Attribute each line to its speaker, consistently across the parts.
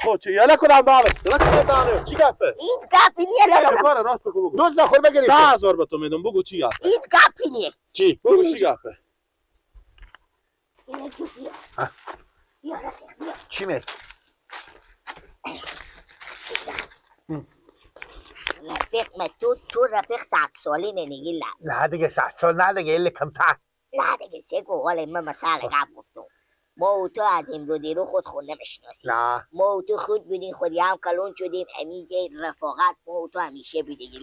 Speaker 1: خب چی یالا کدام دانه یالا کدام دانه چی گپه؟
Speaker 2: هیچ گپی نیه لالا.
Speaker 1: چه راست بگو بگو.
Speaker 3: دوز نخور بگیری.
Speaker 1: 3000 به تو میدم بگو چی گپه؟
Speaker 2: هیچ گپی نیه.
Speaker 3: چی؟
Speaker 1: بگو چی گپه؟
Speaker 3: چی می؟
Speaker 2: رفیق ما تو رفیق 100 سالی نمیگی لا.
Speaker 3: نه دیگه 100 سال نه دیگه الا کمتر.
Speaker 2: نه دیگه سگو ولی من مثلا گپ گفتم. ما و تو از امرو دیرو خود خود نمیشناسیم.
Speaker 3: نه
Speaker 2: ما و تو خود بودیم خودی هم کلون شدیم امید رفاقت ما و تو همیشه بودیم.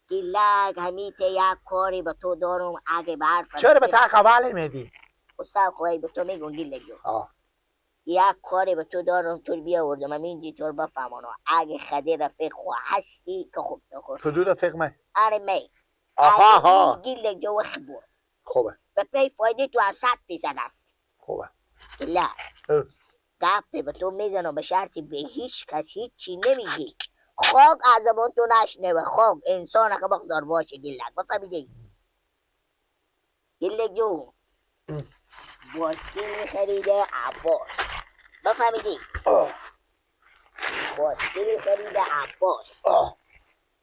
Speaker 2: گیلک همیته یک کاری به تو دارم اگه برف.
Speaker 3: چرا به تا قبال میدی؟
Speaker 2: اصلا خوی به تو میگم گیلک جو. یک کاری به تو دارم تو بیاوردم همینجی تو بفهمانو اگه خدی رفیق خو هستی که خوب تو خود.
Speaker 3: تو دو رفیق من؟
Speaker 2: آره می.
Speaker 3: آها ها.
Speaker 2: گیلک جو خبر.
Speaker 3: خوبه.
Speaker 2: به پی فایده تو از 100% است.
Speaker 3: خوبه.
Speaker 2: لا. گپی به تو میزنم به شرطی به هیچ کس هیچی نمیگی. خاک از زبان تو نشنوه خاک انسان که بخدار باشه گیلک بفهمیدی؟ گیلک جو باسکیل خریده عباس بفهمیدی؟ باسکیل خریده عباس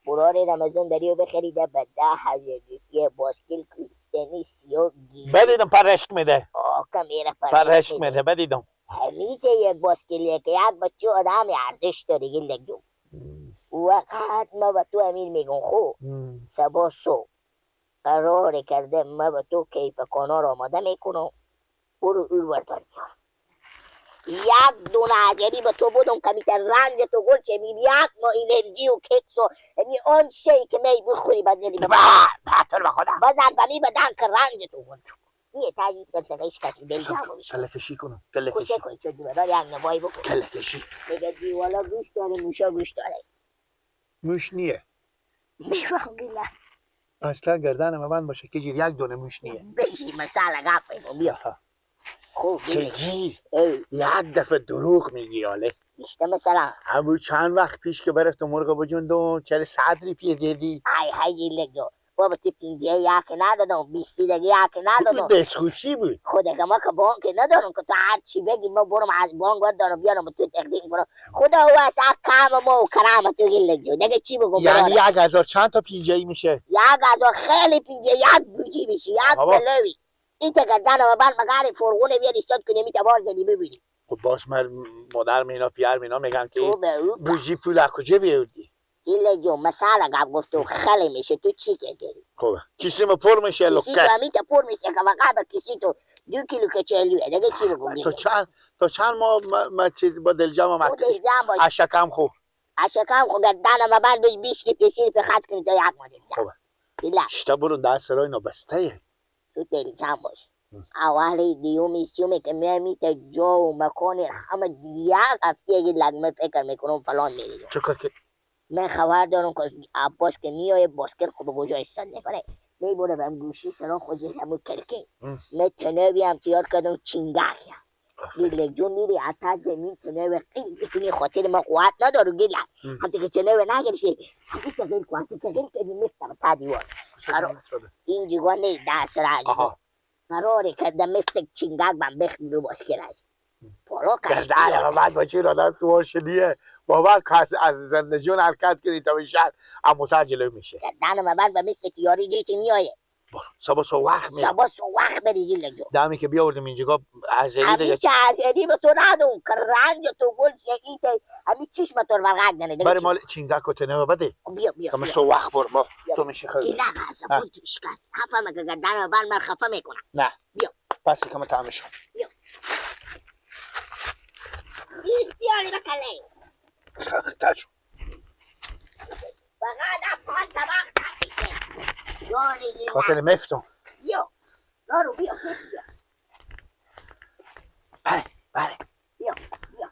Speaker 2: برار رمضان دریو بخریده به 10,000 روپیه باسکیل کریستنی سیاه گیری
Speaker 3: بدیدم پرشک میده.
Speaker 2: آه کمیره
Speaker 3: پرشک میده بدیدم.
Speaker 2: همیشه یک باسکیلیه که یک بچه آدم ارزش داره گیلک جو. وقت ما به تو امیر میگم خو سبا صبح قرار کرده ما به تو کیف کانا را آماده میکنم برو اول بردار بیار. یک دونه عجری به تو بودم که میتر رنج تو گل چه می یک ما انرژی و کیکس و یعنی آن شی که می بخوری بدنی
Speaker 3: به تو به خدا
Speaker 2: بزن بمی بدن که رنج تو گل نیه تاجی بلتقیش کسی دل جمع میشه.
Speaker 3: کله کشی کنم کله کشی
Speaker 2: کن چه دیوارا یک نوایی بکن
Speaker 3: کله کشی.
Speaker 2: میگه دیوالا گوش داره موشا گوش داره.
Speaker 3: موش نیه.
Speaker 2: میفهم گیله
Speaker 3: اصلا گردن من بند باشه که یک دونه موش نیه.
Speaker 2: بشی مثلا گپ بیا. خوب
Speaker 3: چجی یک دفعه دروغ میگی آله.
Speaker 2: ایشته مثلا
Speaker 3: همون چند وقت پیش که برفت مرغ بجوندم 40 روپیه دیدی.
Speaker 2: ای های گیله جو بابا تی 50 یک ندادم 20 دیگه یک ندادم.
Speaker 3: دستخوشی بود.
Speaker 2: خدا که ما که بانک ندارم که تو هر چی بگی ما برم از بانک بردارم بیارم تو تقدیم کنم. خدا او از کم ما و کرم تو گیله جو دیگه چی بگم؟
Speaker 3: یعنی 1000 چند تا 50 میشه؟
Speaker 2: 1000 خیلی 50 یک بوجی میشه یک بلوی. این تگردن و بعد مگر فرغونه بیاد ایستاد کنه می تبار زنی ببینی.
Speaker 3: خب باش من مادر مینا پیار مینا میگن که بوجی پول از کجا بیاوردی؟
Speaker 2: گیله جو مثلا گپ گفت تو خیلی میشه تو چی کردی؟
Speaker 3: خوبه کیسه ما پر میشه لکه.
Speaker 2: کیسه تو همیشه پر میشه که واقعا به کیسه تو 2 کیلو کچلوه دیگه چی بگم؟
Speaker 3: تو چند ماه ما چیز با دلجام ما اشکم خو
Speaker 2: اشکم خو گردن ما بند 20 روپیه 30 روپیه خرج کنی تا یک ماه دلجام.
Speaker 3: خوبه
Speaker 2: گیله
Speaker 3: شتا برو در سرای نبسته
Speaker 2: تو دلجام باش. اولی دیومی سیومی که میامی تا جا و مکان همه یک هفته گیلک من فکر میکنم فلان میریدم.
Speaker 3: چه کار که
Speaker 2: من خبر دارم که عباس که میایه باسکل خب به کجا ایستاد میکنه میبره بهم گوشی سرا خودی همون کلکی من تنه هم تیار کردم چینگک گیلک جون میری حتی زمین تنه قیل بکنی خاطر ما قوت ندارم گیلک حتی که تنه نگرسی حتی تغییر کن حتی تغییر کردی مفتم تا دیوار این جگاه نه دست را قراره کردم مفت چینگک من بخیم رو باسکل از پالا کشتی
Speaker 3: گردن بعد با چی را سوار شدیه باور کس از زنده جون حرکت کنی تا به شهر اموتر جلو میشه.
Speaker 2: گردن من بند به مثل که یاری جیتی میایه.
Speaker 3: صبح صبح وقت میره.
Speaker 2: صبح صبح وقت بری گیلک جو.
Speaker 3: دمی که بیاوردیم اینجا عزلی دیگه.
Speaker 2: همی که عزلی به تو ندون که رنج تو گل ایته همی چشم تو ورقک ننه.
Speaker 3: برای مال چینگک و تنه بده.
Speaker 2: بیا بیا.
Speaker 3: که صبح وقت بر ما تو میشه خیلی.
Speaker 2: گیلک از بود توش کرد. خفه مگه گردن من بند من خفه میکنم.
Speaker 3: نه.
Speaker 2: بیا.
Speaker 3: پس که طعمش.
Speaker 2: بیا. زیف بیاری بکلی.
Speaker 3: تاشو.
Speaker 2: فقط افغان طبق تمیشه.
Speaker 3: خاطر مفتم.
Speaker 2: بیا. رو بیا بیا.
Speaker 3: بله بله.
Speaker 2: بیا بیا.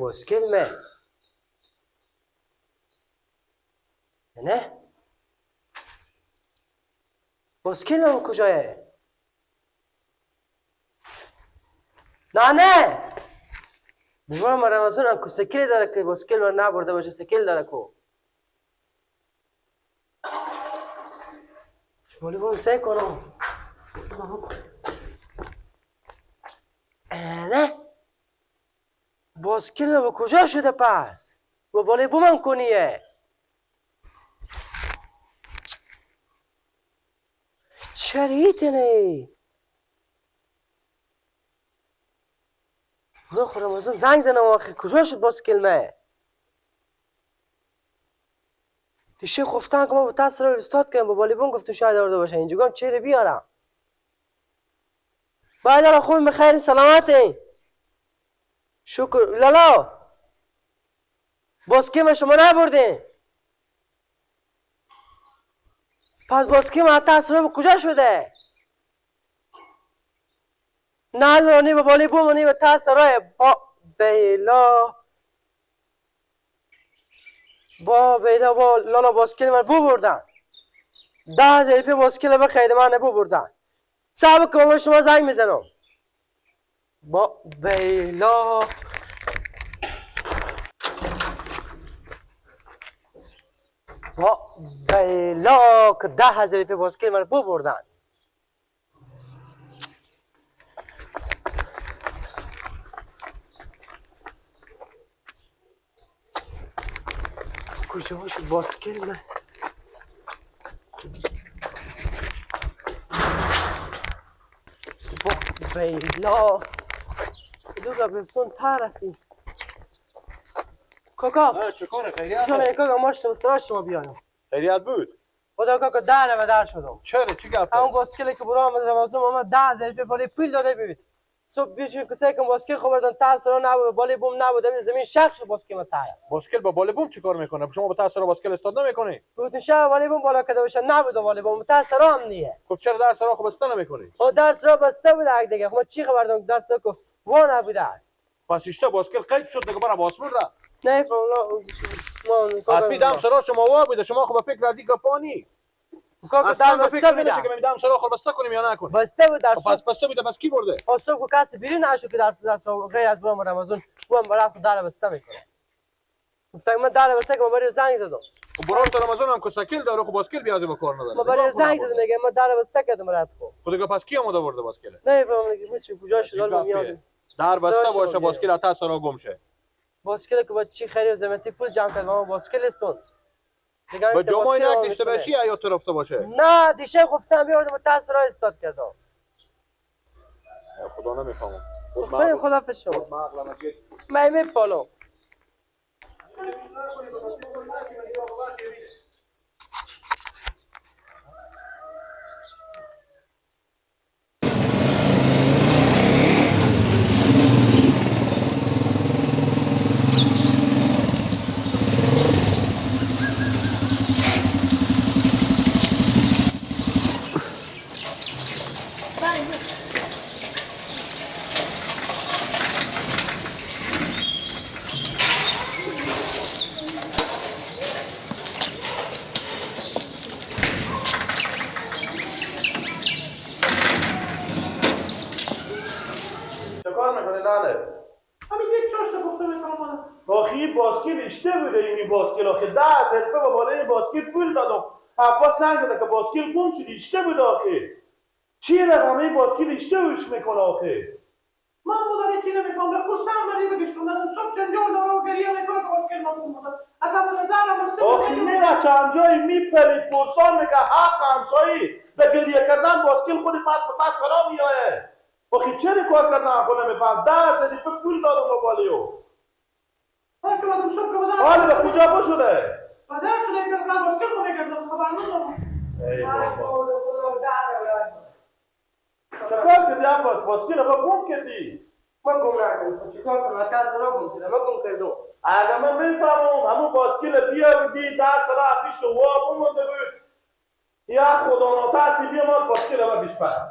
Speaker 4: باسکل من نه باسکل من کجایه؟ نه نه بابا رمضان هم سکیل داره که باسکل من نبرده باشه سکیل داره کو ولی برو سعی کنم نه باسکل به کجا شده پس؟ با بالای بومم کنیه چرا ایتنه؟ خدا خورم از زنگ زنم آخه کجا شد باسکل مه؟ دیشه خفتن که ما با تاثیر رو استاد کردم با بالای بوم گفتم شاید آورده باشه اینجا گم چهره بیارم باید الان خوب بخیر سلامتی شکر لالا باسکل شما نبردین پس باسکل ما تاثیر به کجا شده؟ نه نه به بالای بوم نه به تاثیر با بیلا با بیلا با لالا باسکل من ببردن 10,000 روپیه باسکل بخرید من ببردن صبر کن شما زنگ میزنم با بیلا با بیلا که 10,000 روپیه باسکل من ببردن کجا شد باسکل من؟ با بیلا دو قبرستون طرفی کاکا
Speaker 1: چه کاره خیریت
Speaker 4: شما کاکا ما شما شما بیانم
Speaker 1: خیریت بود
Speaker 4: خدا کاکا در به در شدم
Speaker 1: چرا چی گپ
Speaker 4: همون باسکلی که برام رمضان ما 10,000 روپیه بالای پول داده ببین صبح بیچون کسایی که باسکل خوردن تاثیر نبود بالای بوم نبود زمین شق شد باسکل ما تایا
Speaker 1: باسکل با بالای بوم چیکار میکنه شما با تاثیر باسکل استاد نمیکنی
Speaker 4: گفتن شب بالای بوم بالا کده باشه نبود بالای بوم تاثیر هم نیه
Speaker 1: خب چرا در سرا خب بسته نمیکنی
Speaker 4: خب در سرا بسته بود دیگه خب ما چی خبر دارم در سرا که وا نبود
Speaker 1: پس ایشتا باسکل قیب شد دیگه برا آسمون را
Speaker 4: نه ما
Speaker 1: حتمی دم سرا شما وا بوده شما خب فکر ردی گپانی
Speaker 4: کاکا در بسته بوده
Speaker 1: که میدم سرا خب بسته کنیم یا نکنیم
Speaker 4: بسته بود در
Speaker 1: پس بسته بوده پس کی برده
Speaker 4: اصلا کو کسی بیرون نشو که درس غیر از برام رمضان اون برای خود در بسته میکنه گفتم من در بسته که برای زنگ زدم
Speaker 1: خب برام تا رمضان هم که سکیل داره خب باسکل بیازی با کار نداره
Speaker 4: ما برای زنگ زدم میگه ما در بسته کردم برات
Speaker 1: خب دیگه پس کی اومده برده باسکل
Speaker 4: نه فهمیدم دیگه چی کجا شد حالا میاد
Speaker 1: در بسته باشه باسکل تا سرا گم شه
Speaker 4: باسکل که با چی خرید زمتی پول جمع کرد ما باسکل استون
Speaker 1: با جمعه یک دیشته باشی یا تو رفته باشه
Speaker 4: نه دیشه گفتم بیاردم تاثیر استاد کردم
Speaker 1: خدا نمیفهمم
Speaker 4: خدا خداحافظ شما من پالو
Speaker 1: باسکل اشته بوده این باسکل آخه 10,000 روپیه با بالای این باسکل پول دادم عباس زنگ زده که باسکل گم شد اشته بوده آخه چی رقم این باسکل اشته وش میکنه آخه
Speaker 5: من خدا چی نمیفهمم به خود سم بری بگشتم صبح جنجال داره و گریه میکنه که باسکل من گم بوده از اصلا در بسته
Speaker 1: آخه میره چند جایی میپری پرسان میگه حق همسایی به گریه کردن باسکل خود پس به پس خراب میایه آخه چرا کار کردن خود نمیفهم 10,000 روپیه پول دادم با بالایو حالا به کجا بشده؟
Speaker 5: بدر شده که من باسکل خو میکردم خبر ندارم
Speaker 1: ای بابا چکار کردی عباس؟ باسکل با گم کردی؟
Speaker 4: من گم نکردم چیکار کنم؟ تا سرا گم شده من گم کردم
Speaker 1: اگه من میفهمم همون باسکل بیاوردی در سرا پیش وا بمونده بود یا خدا ناترسی بیا ما باسکل ما بیش پس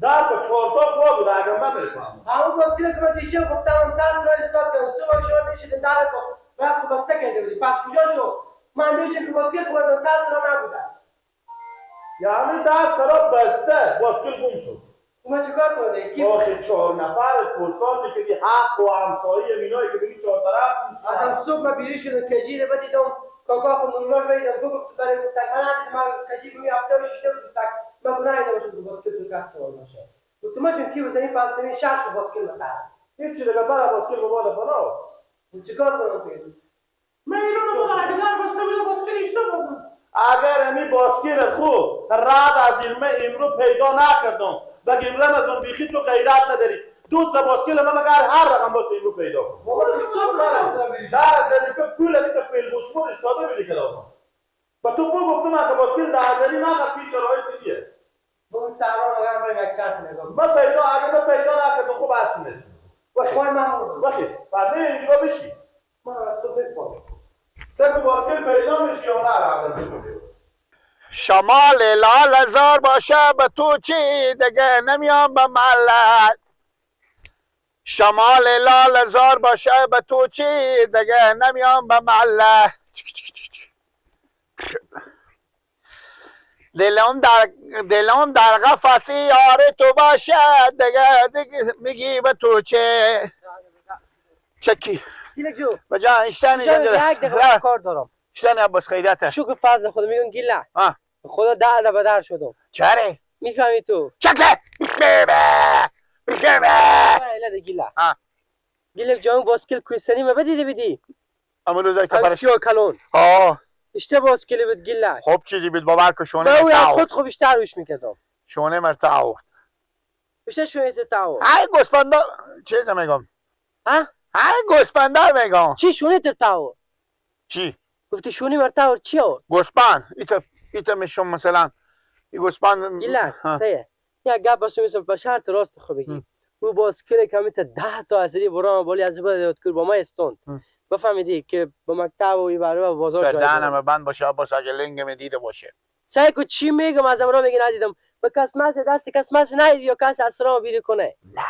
Speaker 1: در به چهار تا پا بوده اگر من نمیفهمم.
Speaker 4: همون باسکل که من دیشب گفتم تاس را استاد کردم صبح شما نشیدن در کو وقت بسته کرده بودی پس کجا شد؟ من دیشب که باسکل خوردم تاس را نبوده.
Speaker 1: یعنی در سرا بسته باسکل گم شد.
Speaker 4: من چیکار کنم؟ کی
Speaker 1: آخه چهار نفر پرسان که حق و همسایه مینایی که ببین چهار طرف.
Speaker 4: از صبح من بیری شدم کجی رو بدیدم کاکا خود نورمال بدیدم بگفت برای گفتم من من کجی بمی هفته و شش بود تک من گناه نداشتم که باسکل تو کس سوال باشه. گفتم من چون کی بزنی فلسفه شخص باسکل بخر.
Speaker 1: هیچ دیگه برای باسکل بابا فنا.
Speaker 4: چیکار کنم که؟
Speaker 5: من اینو بابا اگر باسکل بود باسکل اشتباه بود.
Speaker 1: اگر امی باسکل خوب رد از علم امرو پیدا نکردم بگیم رمضان بیخی تو غیرت نداری دوست باسکل من مگر هر رقم باشه امرو پیدا کن.
Speaker 4: بابا صبح
Speaker 1: در ظریفه پول از اینکه فیل بوشمون استاده میدی کلام و تو بگو گفتم که باسکل در ذری نه پیش راه دیگه.
Speaker 4: بابا سرا مگر بریم یک چرخ نگاه.
Speaker 1: من پیدا اگر من پیدا نکردم خوب هست نیست.
Speaker 4: وای من
Speaker 1: وخی بعد اینجا بشی.
Speaker 4: من از تو بفهم.
Speaker 1: سر باسکل پیدا میشی یا نه اول میشی.
Speaker 3: شمال لال زار باشه به تو چی دیگه نمیام به ملت. شمال لال زار باشه به تو چی دیگه نمیام به ملت. دلم در قفس یار تو باشه دیگه میگی به تو چه چکی بجا اشتانی
Speaker 4: یک کار دارم.
Speaker 3: اشتانی عباس خیرته
Speaker 4: شکر فضل خدا میگم گیله خدا در به در شدم.
Speaker 3: چره؟
Speaker 4: میفهمی تو؟
Speaker 3: چکه
Speaker 4: بله گیله گیله جان باسکل کویستانی ما بدیده بدی
Speaker 3: امروز روزای که برش
Speaker 4: سیاه کلون اشته باسکلی بود گیله.
Speaker 3: خب چیزی بود باور که شونه
Speaker 4: من از خود خوب بیشتر روش میکردم.
Speaker 3: شونه مرتاح
Speaker 4: بیشتر شونه تاو.
Speaker 3: ای گوسپندا چیز میگم
Speaker 4: ها؟
Speaker 3: ای گوسپندا میگم
Speaker 4: چی شونه تاو؟
Speaker 3: چی؟
Speaker 4: گفتی شونی مرتاح چی آورد؟
Speaker 3: گوسپند ایتا میشم مثلا ای گوسپند
Speaker 4: گیله سیه یا گپ باشم میشم به شرط راست خو بگی او باسکل کمی تا 10 تا ازری برام بالی از بعد یاد کور با ما استوند بفهمیدی که با مکتب و ایبر و بازار جای
Speaker 3: دهنم بند باشه عباس اگه لنگ دیده باشه
Speaker 4: سعی کو چی میگم از امرا میگه ندیدم به کس مس دست کس مس ندید یا کس اسرام بیری کنه
Speaker 3: نه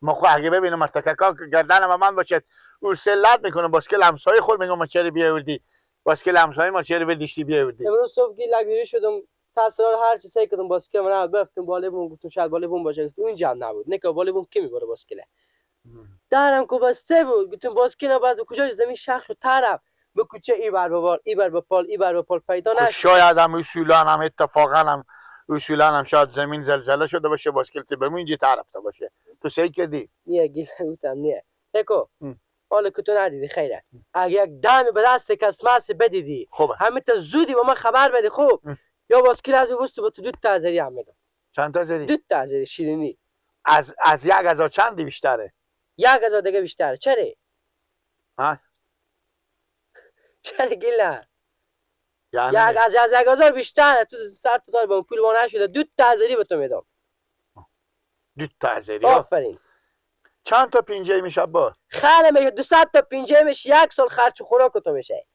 Speaker 3: ما خو اگه ببینم مرتککا گردنم بند باشه او سلات میکنه باسکل همسایه خود میگم ما چرا بیاوردی باسکل همسایه ما چرا ولدیشتی بیاوردی.
Speaker 4: امروز صبح گیلک بیری شدم تاثیر هر چی سعی کردم باسکل من بفتم بالای بوم گفتم شاید بالای بوم باشه اونجا هم نبود نکه بالای بوم کی میبره باسکل درم کو بسته بود گفتم باسکل باز کجا زمین شخ شد طرف به کوچه ای بر بار ای بر به پال ای بر به پال پیدا نشد.
Speaker 3: شاید هم اصولا هم اتفاقا هم اصولا هم شاید زمین زلزله شده باشه باسکل تو به اینجا طرف باشه تو سعی کردی
Speaker 4: نه گیل گفتم نه سکو حالا که تو ندیدی خیره اگه یک دم به دست کس مس بدیدی
Speaker 3: خوبه
Speaker 4: همین تا زودی با من خبر بده خوب یا باسکل از وسط به تو دو تا ازری هم میدم.
Speaker 3: چند تا ازری؟
Speaker 4: دو تا ازری شیرینی.
Speaker 3: از 1000 چندی بیشتره؟
Speaker 4: 1000 دیگه بیشتره. چرا؟
Speaker 3: ها؟
Speaker 4: چرا گیله؟ یعنی از 1000 بیشتره تو سر تو دار با پول ما نشده دو تا ازری به تو میدم.
Speaker 3: دو تا ازری؟
Speaker 4: آفرین.
Speaker 3: چند تا پینجه میشه با؟
Speaker 4: خیلی میشه 200 تا پینجه میشه یک سال خرج خوراک تو میشه.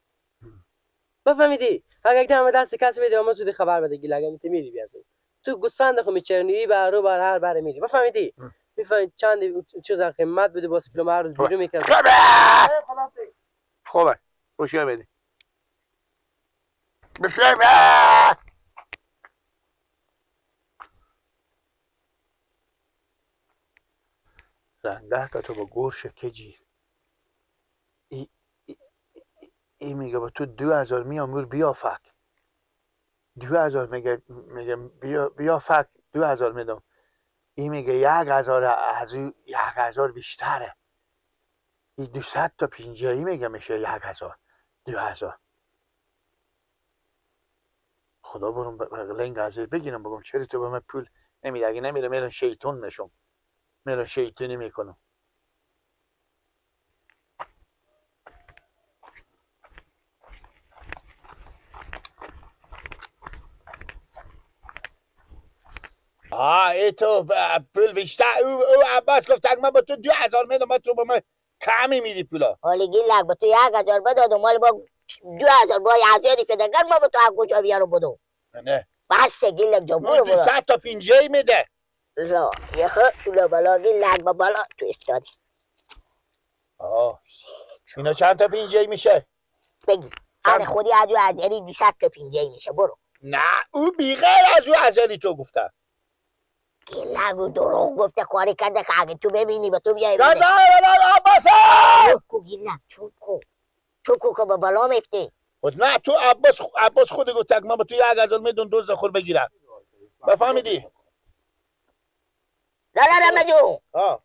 Speaker 4: بفهمیدی؟ اگه دم دست کسی بده ما زودی خبر بده گیل اگه میری بیازم تو گوسفند خو میچرنی بر رو بر هر بر میری بفهمیدی؟ میفهمی چند چیز قیمت بده باز کیلو هر روز بیرون میکرد.
Speaker 3: خوبه خوشی بده بخیر. رنده تا تو با گوش کجی ای میگه با تو 2000 میامور بیا فک 2000 میگه بیا فک 2000 میدم. ای میگه 1000 از او 1000 بیشتره. ای 200 تا پینجایی میگه میشه 1000 2000. خدا برم لنگ از بگیرم بگم چرا تو به من پول نمیده. اگه نمیره میرم شیطون میشم، میرم شیطونی میکنم. ای تو پول بیشتر او عباس گفت من با تو 2000 میدم، ما تو با من کمی میدی پولا.
Speaker 2: حالی گیلک با تو 1000 بدادم، مال با 2000 با 1000 فدگر ما با تو کجا بیارم بدم؟
Speaker 3: نه
Speaker 2: بس گیلک جا برو برو.
Speaker 3: 200 تا پینجه میده.
Speaker 2: لا یه تو بالا گیلک با بالا تو افتادی.
Speaker 3: آه اینا چند تا پینجه میشه؟
Speaker 2: بگی آره خودی از او هزاری 200 تا پینجه میشه. برو.
Speaker 3: نه او بیغیر از او هزاری تو گفتم.
Speaker 2: گیلک و دروغ گفته کاری کرده که اگه تو ببینی با تو بیای.
Speaker 3: نه نه نه عباس
Speaker 2: چوب کو گیلک، چوب کو، چوب کو که با بالا میفتی.
Speaker 3: نه تو عباس خود گفت من با تو 1000 میدون دوز خور بگیرم. بفهمیدی؟
Speaker 2: لا لا رمضان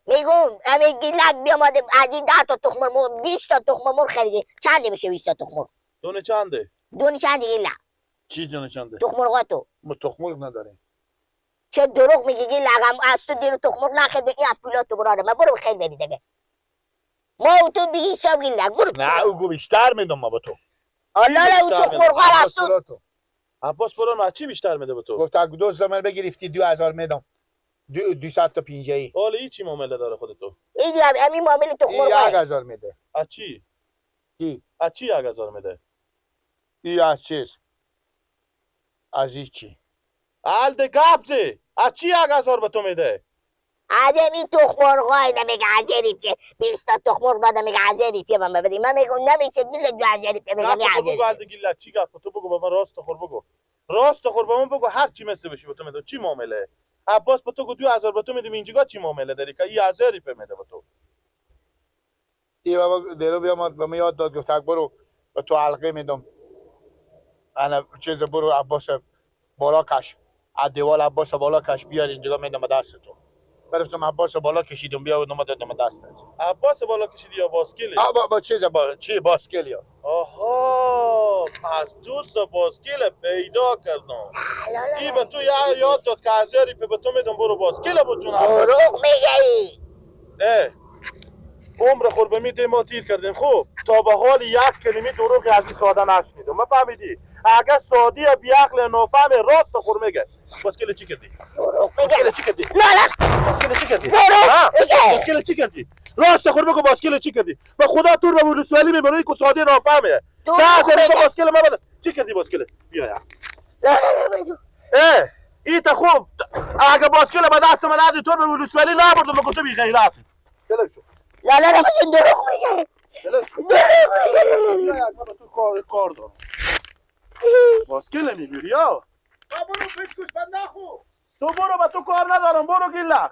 Speaker 2: میگم همین گیلک بیامده از این 10 تا تخم مرغ 20 تا تخم مرغ خریدی. چند میشه 20 تا تخم مرغ؟
Speaker 1: دونه چنده؟
Speaker 2: دونه چنده گیلک؟
Speaker 1: چی دونه چنده؟
Speaker 2: تخم مرغاتو.
Speaker 3: ما تخم مرغ نداریم.
Speaker 2: چه دروغ میگی گیلک؟ از تو دیرو تخم مرغ نخریدی، این پولاتو براره من برو بخیر بری دیگه. ما او تو بی حساب گیلک برو.
Speaker 3: نه او بیشتر میدم ما با تو.
Speaker 2: الله او تخم مرغ از تو.
Speaker 1: عباس برو من چی بیشتر میده به تو؟
Speaker 3: گفت اگه دو زمان بگرفتی 2000 میدم. 200 تا پینجه‌ای.
Speaker 1: حالا این چی معامله داره خودتو؟
Speaker 2: این همین معامله تخم مرغ
Speaker 3: 1000 میده.
Speaker 1: از چی؟
Speaker 3: چی؟
Speaker 1: از چی 1000 میده؟
Speaker 3: این از چیز؟ از این چی؟
Speaker 1: الده گبزه. از چی 1000 به تو میده؟
Speaker 2: از این تخم مرغ نمیگه هزاری که 20 تا تخم مرغ دادم میگه هزاری که من بدی. من میگم نمیشه گیلک 2000 میگم 1000.
Speaker 1: بگو الده گیلک چی گفت تو بگو به من راست خور بگو. راست خور به من بگو هر چی مثل بشی به تو میدم. چی معامله؟ عباس به تو گفت 2000 به تو میدم، اینجا چی معامله داری که این هزاری په میده به تو؟
Speaker 3: ای بابا درو بیا به من یاد داد گفت برو به تو حلقه میدم. انا چیز برو عباس بالا کش، از دیوال عباس بالا کش بیار اینجا میدم دست تو. برفتم عباس بالا کشیدم بیا و دادم دست.
Speaker 1: عباس بالا کشیدی یا باسکلی؟
Speaker 3: با چیز با چی باسکلی؟
Speaker 1: آها پس دوست باسکل پیدا کردم. ای به تو یاد داد که هزاری به تو میدم برو باسکل بود جون.
Speaker 2: دروغ میگی.
Speaker 1: نه عمر خور به میده ما تیر کردیم. خوب تا به حال یک کلمه دروغ از این ساده نشنیدم. ما فهمیدی؟ اگه سادی بیعقل نافهم راست خور میگه. باسکل چی کردی؟
Speaker 2: دروغ میگه.
Speaker 1: باسکل چی کردی؟
Speaker 2: نه نه
Speaker 1: باسکل چی کردی؟ باسکل چی کردی؟ راست خور بگو باسکل چی کردی؟ به خدا تور به ولسوالی میبری که ساده نافهمه. نه باسکل ما بده. چی کردی باسکل؟ بیا یا.
Speaker 2: نه نه
Speaker 1: نه ای تا خوب اگه باسکل به دست من ندی تور به ولسوالی نبردم بگو تو بی غیرت. شو.
Speaker 2: لا لا رمضان دروغ میگه. دروغ میگه.
Speaker 1: بیا یا تو کار دارم. باسکل میگیری یا؟
Speaker 3: برو پیش کوش بند نخو.
Speaker 1: تو برو با تو کار ندارم برو گیلک.